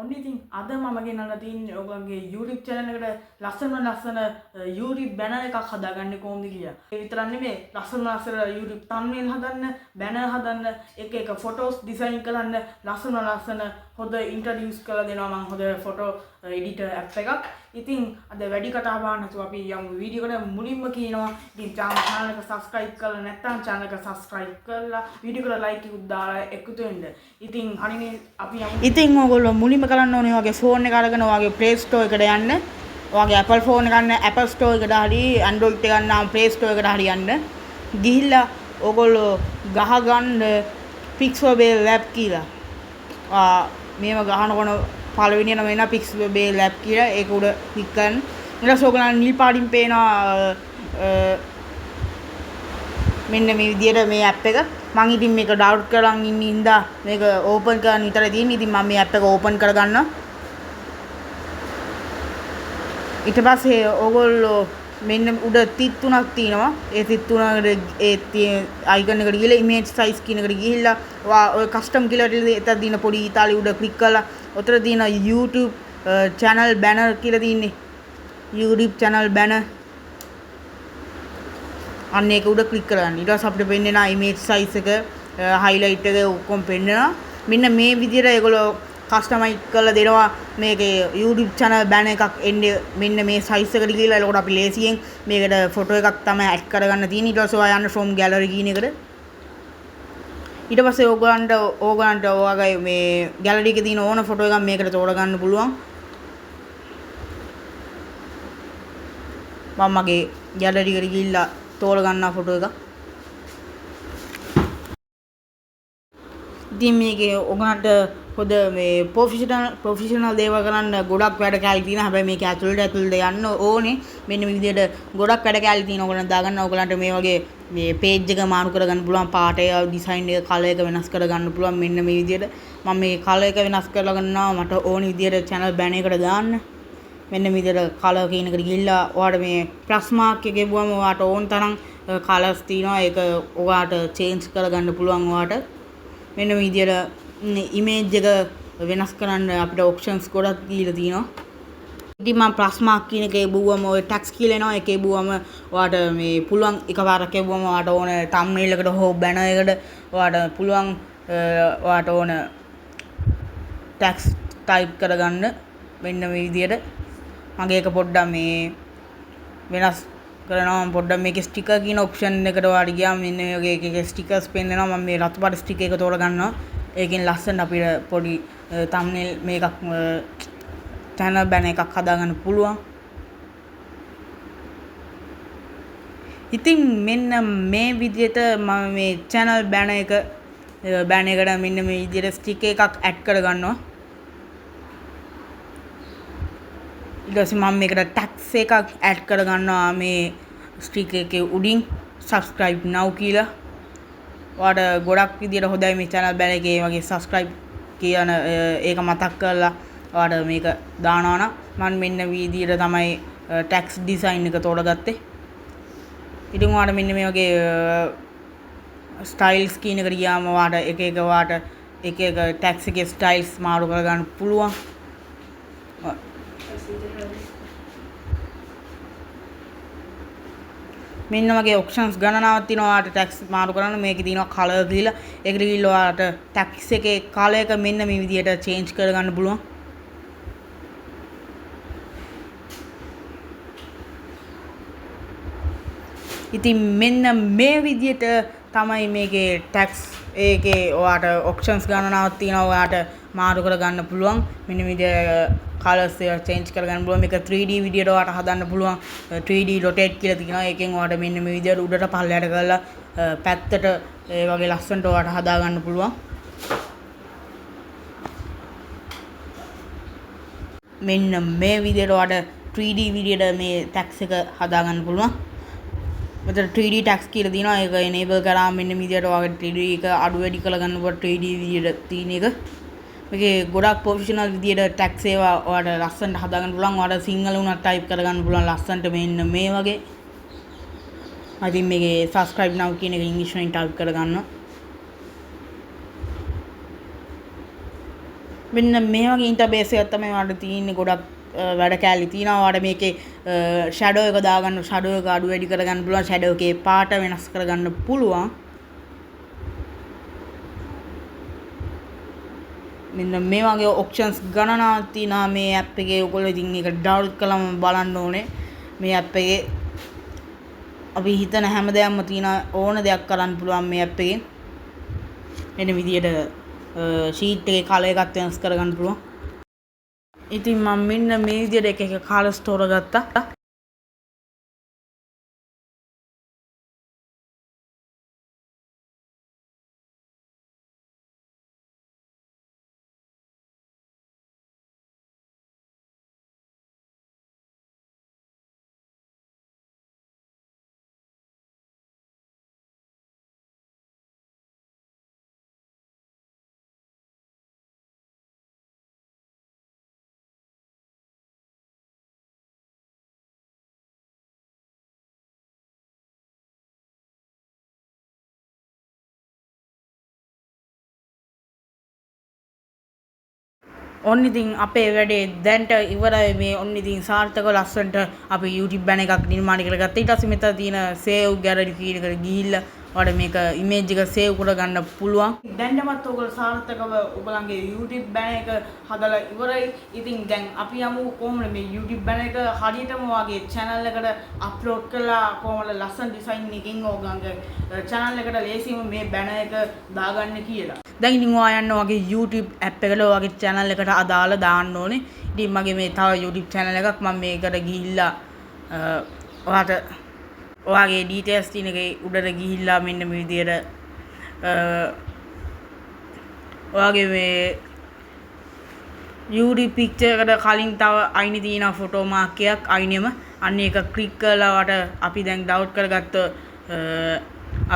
ඔන්න ඉතින් අද මම ගෙනල්ලා තින්නේ ඔයගොල්ලන්ගේ YouTube channel එකට ලස්සනම ලස්සන YouTube banner එකක් හදාගන්නේ කොහොමද කියලා. ඒ විතරක් නෙමෙයි, ලස්සනම ලස්සන YouTube thumbnail හදන්න, banner හදන්න, එක එක photos design කරන්න ලස්සනම ලස්සන හොඳ introduce කරලා දෙනවා මම හොඳ photo editor app එකක්. ඉතින් අද වැඩි කතා බහ නැතුව අපි යමු වීඩියෝ එකට. මුලින්ම කියනවා ඉතින් channel එක subscribe කරලා නැත්නම් channel එක subscribe කරලා වීඩියෝ එකට like එකක් දාලා එකතු වෙන්න. ඉතින් හරිනේ, අපි යමු. ඉතින් ඔයගොල්ලෝ මුලින්ම කරන්න ඕනේ ඔයාගේ ෆෝන් එක අරගෙන ඔයාගේ Play Store එකට යන්න. ඔයාගේ Apple phone එක ගන්න Apple Store එකට හරි, Android එක ගන්න Play Store එකට හරි යන්න. ගිහිල්ලා ඔයගොල්ලෝ ගහගන්න Pixabay Lab කියලා. මේව ගහනකොට පළවෙනි නම එනවා Pixabay Lab කියලා. ඒක උඩ ක්ලික් කරන්න. ඊට පස්සේ ඔයගොල්ලන් නිල් පාටින් පේනවා මෙන්න මේ විදියට මේ ඇප් එක. මං ඉතින් මේක ඩවුන්ලෝඩ් කරන් ඉන්න හින්දා මේක ඕපන් කරන්න විතරයි තියෙන්නේ. ඉතින් මම මේ ඇප් එක ඕපන් කරගන්නවා. ඊට පස්සේ ඕගොල්ලෝ මෙන්න උඩ තිත් තුනක් තියෙනවා. ඒ තිත් තුනකට ඒ තියෙන අයිකන් එකට ගිහලා ඉමේජ් සයිස් කියන එකට ගිහිල්ලා ඔයා ඔය කස්ටම් කියලා එතන තියෙන පොඩි ඊතාලි උඩ ක්ලික් කරලා ඔතන තියෙන YouTube channel banner කියලා තියෙන්නේ. YouTube channel banner අන්න ඒක උඩ ක්ලික් කරගන්න. ඊට පස්සේ අපිට පෙන්නනවා ඉමේජ් සයිස් එක, හයිලයිට් එක ඔක්කොම පෙන්නනවා. මෙන්න මේ විදිහට ඒගොල්ලෝ කස්ටමයිස් කරලා දෙනවා මේකේ YouTube channel banner එකක් එන්නේ මෙන්න මේ සයිස් එකට කියලා. එතකොට අපි ලේසියෙන් මේකට ෆොටෝ එකක් තමයි ඇඩ් කරගන්න තියෙන්නේ. ඊට පස්සේ ඔයා යන්න from gallery කියන එකට. ඊට පස්සේ ඕගොල්ලන්ට ඔයාගේ මේ ගැලරි එකේ තියෙන ඕන ෆොටෝ එකක් මේකට තෝරගන්න පුළුවන්. මම මගේ ගැලරි එකට ගිහිල්ලා තෝරගන්නවා ෆොටෝ එකක්. ඉතින් මේකේ ඔයගොල්ලන්ට හොඳ මේ ප්‍රොෆෙෂනල් දේවල් කරන්න ගොඩක් වැඩ කැලි තියෙනවා. හැබැයි මේක ඇතුළට යන්න ඕනේ. මෙන්න මේ විදිහට ගොඩක් වැඩ කැලි තියෙනවා. ඔයගොල්ලන් දාගන්න. ඔයගොල්ලන්ට මේ වගේ මේ පේජ් එක මාරු කරගන්න පුළුවන්. පාට එක, ඩිසයින් එක, කලර් එක වෙනස් කරගන්න පුළුවන්. මෙන්න මේ විදිහට මම මේ කලර් එක වෙනස් කරලා ගන්නවා මට ඕන විදිහට channel banner එකට දාන්න. මෙන්න මේ විදිහට කලර් කියන එකට ගිහිල්ලා ඔයාලට මේ ප්ලස් මාක් එක එබුවම ඔයාලට ඕන තරම් කලර්ස් තියෙනවා. ඒක ඔයාලට චේන්ජ් කරගන්න පුළුවන් ඔයාලට. මෙන්න මේ විදිහට ඉමේජ් එක වෙනස් කරන්න අපිට ඔප්ෂන්ස් ගොඩක් දීලා තියෙනවා. ඉතින් මම ප්ලස් මාක් කියන එක එබුවම ඔය ටැක්ස් කියලා එනවා. ඒක එබුවම ඔයාලට මේ පුළුවන් එකපාරක් එබුවම ඔයාලට ඕන තම්බ්නේල් එකට හෝ බැනර් එකට ඔයාලට පුළුවන් ඔයාලට ඕන ටැක්ස් ටයිප් කරගන්න. මෙන්න මේ විදිහට මගේ එක පොඩ්ඩක් මේ වෙනස් කරනවා. මම පොඩ්ඩක් මේකේ ස්ටිකර් කියන ඔප්ෂන් එකට ඔයාලට ගියාම මෙන්න මේ වගේ එක එක ස්ටිකර්ස් පෙන්නනවා. මම මේ රතු පාට ස්ටිකර් එක තෝරගන්නවා. ඒකෙන් ලස්සන අපිට පොඩි තම්බ්නේල් මේකක් චැනල් බැනර් එකක් හදාගන්න පුළුවන්. ඉතින් මෙන්න මේ විදිහට මම මේ චැනල් බැනර් එක බැනර් එකට මෙන්න මේ විදිහට ස්ටිකර් එකක් ඇඩ් කරගන්නවා. ඊට පස්සේ මම මේකට ටැක්ස් එකක් ඇඩ් කරගන්නවා මේ ස්ටිකර් එකේ උඩින් subscribe now කියලා. ඔයාලට ගොඩක් විදියට හොඳයි මේ channel banner එකේ වගේ subscribe කියන ඒක මතක් කරලා ඔයාලට මේක දානවා නම් මම මෙන්න විදියට තමයි ටැක්ස් ඩිසයින් එක තෝරගත්තේ. ඉතින් ඔයාලට මෙන්න මේ වගේ ස්ටයිල්ස් කියන එකට ගියාම ඔයාලට එක එක ඔයාලට එක එක ටැක්ස් එකේ ස්ටයිල්ස් මාරු කරගන්න පුළුවන්. මෙන්න වගේ ඔප්ෂන්ස් ගණනාවක් තියෙනවා ඔයාලට ටැක්ස් මාරු කරන්න. මේකේ තියෙනවා කලර් කියලා. ඒකට ගිහිල්ලා ඔයාලට ටැක්ස් එකේ කලර් එක මෙන්න මේ විදිහට චේන්ජ් කරගන්න පුළුවන්. ඉතින් මෙන්න මේ විදිහට තමයි මේකේ ටැක්ස් ඒකේ ඔයාලට ඔප්ෂන්ස් ගණනාවක් තියෙනවා ඔයාලට මාරු කරගන්න පුළුවන්. මෙන්න මේ විදිහට කලර්ස් ඒවා චේන්ජ් කරගන්න පුළුවන්. මේක 3D විදියට ඔයාලට හදන්න පුළුවන්. 3D rotate කියලා තියෙනවා. ඒකෙන් ඔයාලට මෙන්න මේ විදියට උඩට පල්ලයට කරලා පැත්තට ඒ වගේ ලස්සනට ඔයාලට හදාගන්න පුළුවන්. මෙන්න මේ විදියට ඔයාලට 3D විදියට මේ ටැක්ස් එක හදාගන්න පුළුවන්. මෙතන 3D tax කියලා තියෙනවා. ඒක එනේබල් කරාම මෙන්න මේ විදියට ඔයාගේ 3D එක අඩු වැඩි කරගන්න පුළුවන් 3D විදියට තියෙන එක. මේකේ ගොඩක් ප්‍රොෆෙෂනල් විදියට ටැක්ස් ඒවා ඔයාලට ලස්සනට හදාගන්න පුළුවන්. ඔයාලට සිංහල වුණත් ටයිප් කරගන්න පුළුවන් ලස්සනට මෙන්න මේ වගේ. මම ඉතින් මේකේ subscribe now කියන එක ඉංග්‍රීසි වලින් ටයිප් කරගන්නවා. මෙන්න මේ වගේ ඉන්ටර්ෆේස් එකක් තමයි ඔයාලට තියෙන්නේ. ගොඩක් වැඩ කෑලි තියෙනවා. ඔයාලට මේකේ ෂැඩෝ එක දාගන්න, ෂැඩෝ එක අඩු වැඩි කරගන්න පුළුවන්, ෂැඩෝ එකේ පාට වෙනස් කරගන්න පුළුවන්. මෙන්න මේ වගේ ඔප්ෂන්ස් ගණනාවක් තියෙනවා මේ ඇප් එකේ. ඔයගොල්ලෝ ඉතින් ඒක ඩවුන්ලෝඩ් කළාම බලන්න ඕනේ. මේ ඇප් එකේ අපි හිතන හැම දෙයක්ම තියෙනවා, ඕන දෙයක් කරන්න පුළුවන් මේ ඇප් එකේ. මෙන්න විදියට ෂීට් එකේ කලර් එකත් වෙනස් කරගන්න පුළුවන්. ඉතින් මම මෙන්න මේ විදියට එක එක කලර්ස් තෝරගත්තා. ඔන්න ඉතින් අපේ වැඩේ දැන්ට ඉවරයි. මේ ඔන්න ඉතින් සාර්ථකව ලස්සනට අපි YouTube banner එකක් නිර්මාණය කරගත්තා. ඊට පස්සේ මෙතන තියෙන save gallery කියන එකට ගිහිල්ලා ඔයාලට මේක image එක save කරගන්න පුළුවන්. දැන්ටමත් ඔයගොල්ලෝ සාර්ථකව ඔයගොල්ලන්ගේ YouTube banner එක හදලා ඉවරයි. ඉතින් දැන් අපි යමු කොහොමද මේ YouTube banner එක හරියටම ඔයාගේ channel එකට upload කරලා කොහොමද ලස්සන design එකකින් ඔයගොල්ලන්ගේ channel එකට ලේසියෙන්ම මේ banner එක දාගන්න කියලා. දැන් ඉතින් ඔයා යන්න ඔයාගේ YouTube app එකට ඔයාගේ channel එකට අදාළ දාන්න ඕනේ. ඉතින් මගේ මේ තව YouTube channel එකක් මම මේකට ගිහිල්ලා ඔයාට ඔයාගේ details තියෙන එකේ උඩට ගිහිල්ලා මෙන්න මේ විදියට ඔයාගේ මේ YouTube picture එකට කලින් තව අයිනේ තියෙන ෆොටෝ මාක් එකක් අයිනෙම අන්න ඒක ක්ලික් කරලා ඔයාට අපි දැන් ඩවුන්ලෝඩ් කරගත්ත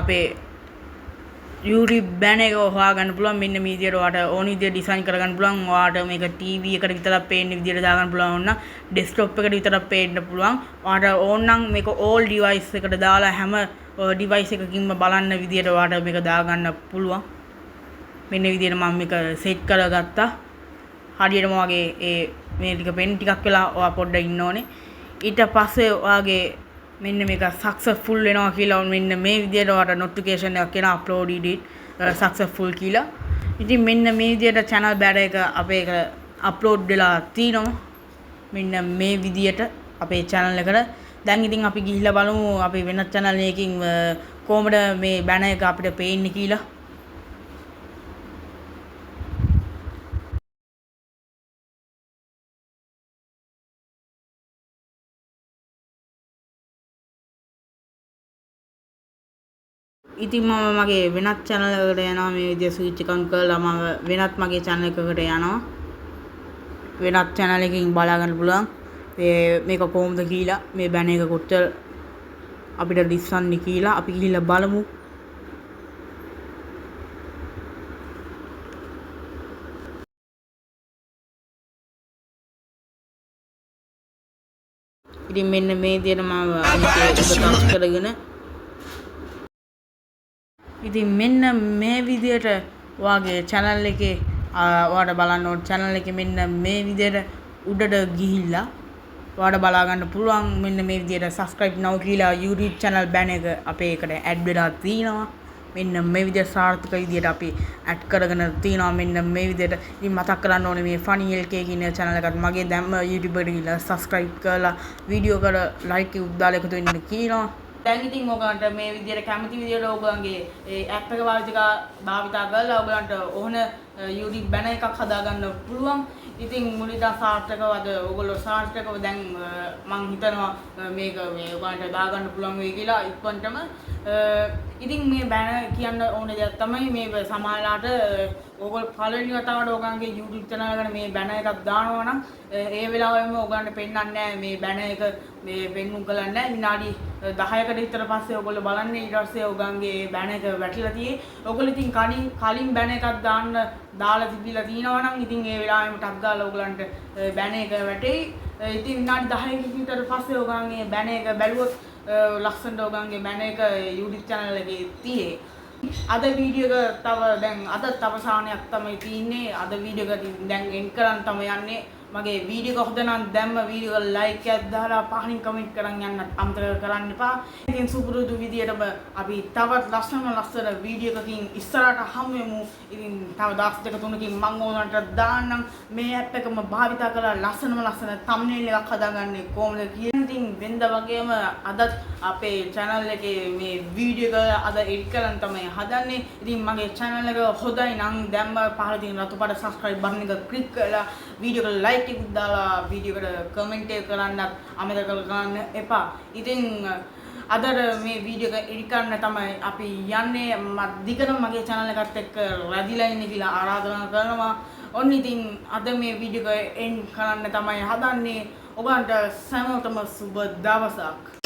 අපේ YouTube banner එක හොයාගන්න පුළුවන්. මෙන්න මේ විදියට ඔයාට ඕන විදියට ඩිසයින් කරගන්න පුළුවන්. ඔයාට මේක TV එකට විතරක් පේන විදියට දාගන්න පුළුවන් ඕන නම් ඩෙස්ක්ටොප් එකට විතරක් පේන්න පුළුවන්. ඔයාට ඕන නම් මේක all device එකට දාලා හැම ඩිවයිස් එකකින්ම බලන්න විදියට ඔයාට මේක දාගන්න පුළුවන්. මෙන්න විදියට මම මේක සෙට් කරගත්තා. හරියටම ඔයාගේ ඒ මේ ටික පෙන් ටිකක් වෙලා ඔයා පොඩ්ඩක් ඉන්න ඕනේ. ඊට පස්සේ ඔයාගේ මෙන්න මේක සක්සස්ෆුල් වෙනවා කියලා මෙන්න මේ විදියට ඔයාට නොටිෆිකේෂන් එකක් එනවා අප්ලෝඩ් it successful කියලා. ඉතින් මෙන්න මේ විදියට channel banner එක අපේ එක අප්ලෝඩ් වෙලා තිනවා. මෙන්න මේ විදියට අපේ channel එකට. දැන් ඉතින් අපි ගිහිල්ලා බලමු අපි වෙනත් channel එකකින් කොහොමද මේ banner එක අපිට පේන්නේ කියලා. ඉතින් මම මගේ වෙනත් channel එකකට යනවා. මේ විදිය ස්විච් එකක් කරලා මම වෙනත් මගේ channel එකකට යනවා. වෙනත් channel එකකින් බලා ගන්න පුළුවන් මේක කොහොමද කියලා, මේ banner එක කොච්චර අපිට දිස්සන්නේ කියලා අපි ගිහිල්ලා බලමු. ඉතින් මෙන්න මේ විදියට මම මේක ටච් කරගෙන ඉතින් මෙන්න මේ විදියට ඔයාගේ channel එකේ, ඔයාට බලන්න ඕන channel එකේ මෙන්න මේ විදියට උඩට ගිහිල්ලා ඔයාට බලා ගන්න පුළුවන්. මෙන්න මේ විදියට subscribe now කියලා YouTube channel banner එක අපේ එකට add වෙලා තිනවා. මෙන්න මේ විදියට සාර්ථක විදියට අපි add කරගෙන තිනවා. මෙන්න මේ විදියට. ඉතින් මතක් කරන්න ඕනේ මේ Funny LK කියන channel එකත් මගේ දැන්ම YouTube එකට ගිහිල්ලා subscribe කරලා වීඩියෝ එකට like එකක් දාලා එකතු වෙන්න කියනවා. දැන් ඉතින් ඔයගලන්ට මේ විදියට කැමති විදියට ඔයගලන්ගේ ඒ ඇප් එක භාවිතා කරලා ඔයගලන්ට ඕන YouTube banner එකක් හදාගන්න පුළුවන්. ඉතින් මුලින්ම සාර්ථකව අද ඔයගොල්ලෝ සාර්ථකව දැන් මං හිතනවා මේක මේ ඔයගලන්ට දාගන්න පුළුවන් වෙයි කියලා ඉක්මනටම. ඉතින් මේ බැනර් කියන්න ඕන දෙයක් තමයි මේ සමහරලාට ඔයගොල්ලෝ පළවෙනි වතාවට ඔයගලන්ගේ YouTube channel එකට මේ බැනර් එකක් දානවා නම් ඒ වෙලාවෙම ඔයගලන්ට පෙන්වන්නේ නැහැ මේ බැනර් එක මේ පෙන්නුම් කරන්නේ නැහැ. විනාඩි 10කට විතර පස්සේ ඔයගොල්ලෝ බලන්නේ ඊට පස්සේ ඔයගලන්ගේ ඒ බැනර් එක වැටිලා තියෙයි. ඔයගොල්ලෝ ඉතින් කලින් බැනර් එකක් දාලා තිබිලා තිනවා නම් ඉතින් ඒ වෙලාවෙම ටක් ගාලා ඔයගලන්ට බැනර් එක වැටෙයි. ඉතින් විනාඩි 10කින් විතර පස්සේ ඔයගලන්ගේ බැනර් එක බැලුවොත් ලස්සනට ඔයගලන්ගේ බැනර් එක YouTube channel එකේ තියෙයි. අද වීඩියෝ එක තව දැන් අදත් අවසානයක් තමයි තියෙන්නේ. අද වීඩියෝ එක දැන් එන්ඩ් කරන්න තමයි යන්නේ. මගේ වීඩියෝ එක හොඳ නම් දැම්ම වීඩියෝ එක ලයික් එකක් දාලා පහලින් කමෙන්ට් කරන් යන්න අමතක කරන්න එපා. ඉතින් සුපුරුදු විදියටම අපි තවත් ලස්සනම ලස්සන වීඩියෝ එකකින් ඉස්සරහට හමු වෙමු. ඉතින් තව දවස් දෙක තුනකින් මං ඕනට දාන්නම් මේ ඇප් එකම භාවිතා කරලා ලස්සනම ලස්සන තම්නේල් එකක් හදාගන්නේ කොහොමද කියන. ඉතින් වෙනද වගේම අදත් අපේ channel එකේ මේ වීඩියෝ එක අද එඩිට් කරන් තමයි හදන්නේ. ඉතින් මගේ channel එක හොඳයි නම් දැම්ම පහළ තියෙන රතු පාට subscribe button එක ක්ලික් කරලා වීඩියෝ එකට ලයික් එකක් දාලා වීඩියෝ එකට කමෙන්ට් එක කරන්නත් අමතක කරගන්න එපා. ඉතින් අද මේ වීඩියෝ එක එඩිට් කරන්න තමයි අපි යන්නේ. මත් දිගටම මගේ channel එකත් එක්ක රැඳිලා ඉන්න කියලා ආරාධනා කරනවා. ඔන්න ඉතින් අද මේ වීඩියෝ එක එන්ඩ් කරන්න තමයි හදන්නේ. ඔයගන්ට සැමටම සුබ දවසක්.